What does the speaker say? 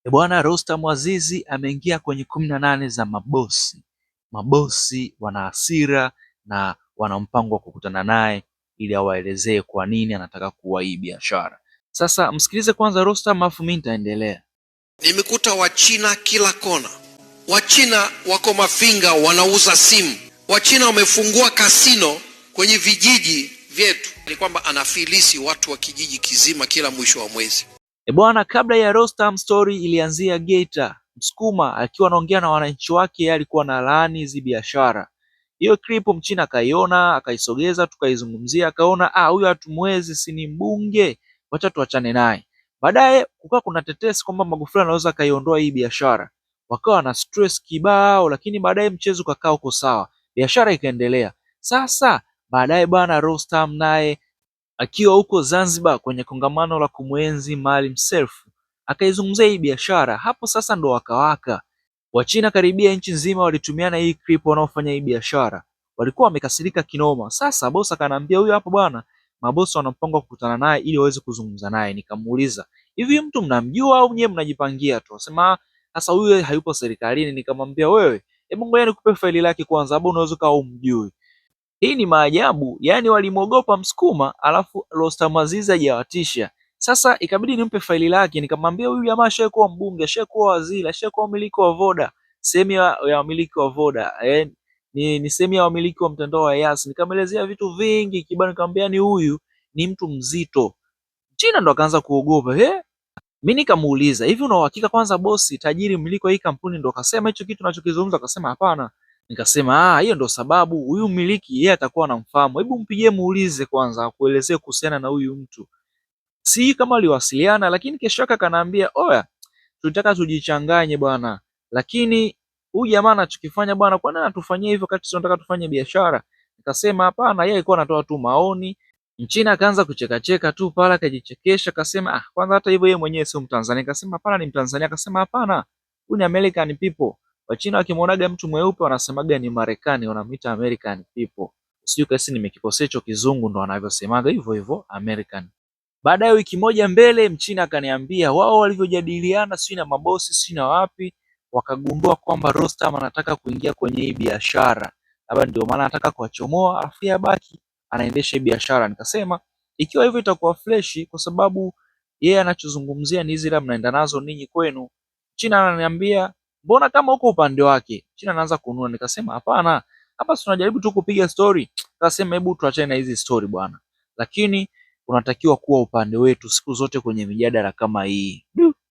Bwana Rostam Aziz ameingia kwenye 18 za mabosi. Mabosi wana hasira na wana mpango wa kukutana naye ili awaelezee kwa nini anataka kuwa hii biashara. Sasa msikilize kwanza Rostam, afu mimi nitaendelea. Nimekuta Wachina kila kona. Wachina wako Mafinga wanauza simu. Wachina wamefungua kasino kwenye vijiji vyetu. Ni kwamba anafilisi watu wa kijiji kizima kila mwisho wa mwezi. E bwana, kabla ya Rostam story ilianzia Geita. Msukuma akiwa anaongea na wananchi wake alikuwa na laani hizi biashara. Hiyo clip Mchina akaiona, akaisogeza, tukaizungumzia, akaona ah, huyu hatumwezi, si ni mbunge, wacha tuachane naye. Baadaye kukawa kuna tetesi kwamba Magufuli anaweza akaiondoa hii biashara, wakawa na stress kibao, lakini baadaye mchezo ukakaa uko sawa, biashara ikaendelea. Sasa baadaye bwana Rostam naye akiwa huko Zanzibar kwenye kongamano la kumwenzi Maalim Seif akaizungumzia hii biashara. Hapo sasa ndo wakawaka Wachina karibia nchi nzima walitumiana hii clip wanaofanya hii biashara, walikuwa wamekasirika kinoma. Sasa bosi akaniambia, huyu hapo bwana, mabosi wana mpango wa kukutana naye ili waweze kuzungumza naye. Nikamuuliza, hivi mtu mnamjua au nyewe mnajipangia tu? Asema sasa huyu hayupo serikalini. Nikamwambia wewe, hebu ngoja nikupe faili lake kwanza, labda unaweza ukawa umjui. Hii ni maajabu, yaani walimwogopa Msukuma alafu Rostam Aziz hajawatisha. Sasa ikabidi nimpe faili lake, nikamwambia huyu jamaa ashakuwa kuwa mbunge, ashakuwa waziri, ashakuwa mmiliki wa Voda, sehemu ya wamiliki wa Voda ni sehemu ya wamiliki wa mtandao wa Yas. Nikamwelezea vitu vingi kibao, nikamwambia ni huyu ni mtu mzito. China ndo akaanza kuogopa eh. Mimi nikamuuliza hivi, una uhakika kwanza bosi tajiri mmiliki wa hii kampuni ndo akasema hicho kitu unachokizungumza? Akasema hapana. Nikasema ah, hiyo ndo sababu huyu mmiliki yeye atakuwa anamfahamu. Hebu mpigie muulize kwanza akuelezee kuhusiana na huyu mtu. Si kama aliwasiliana, lakini kesho yake akaniambia, oya, tulitaka tujichanganye bwana, lakini huyu jamaa anachokifanya bwana, kwa nini anatufanyia hivyo wakati tunataka tufanye biashara? Nikasema hapana, yeye alikuwa anatoa tu maoni. Mchina akaanza kuchekacheka tu pale, akajichekesha akasema, ah, kwanza hata hivyo yeye mwenyewe sio Mtanzania. Akasema hapana, ni Mtanzania. Akasema hapana, huyu ni American people. Wachina wakimwonaga mtu mweupe wanasemaga ni Marekani, wanamuita American people. Sijui kasi nimekikosea hicho kizungu, ndo wanavyosemaga hivyo hivyo American. Baadaye wiki moja mbele, Mchina akaniambia wao walivyojadiliana, sijui na mabosi sijui na wapi, wakagundua kwamba Rostam anataka kuingia kwenye hii biashara, labda ndio maana anataka kuwachomoa, alafu yeye abaki anaendesha hii biashara. Nikasema ikiwa hivyo itakuwa freshi, kwa sababu yeye anachozungumzia ni hizi la mnaenda nazo ninyi kwenu. China ananiambia mbona kama uko upande wake. China anaanza kununa, nikasema hapana, hapa tunajaribu tu kupiga story. Akasema hebu tuachane na hizi story bwana, lakini unatakiwa kuwa upande wetu siku zote kwenye mijadala kama hii. Du.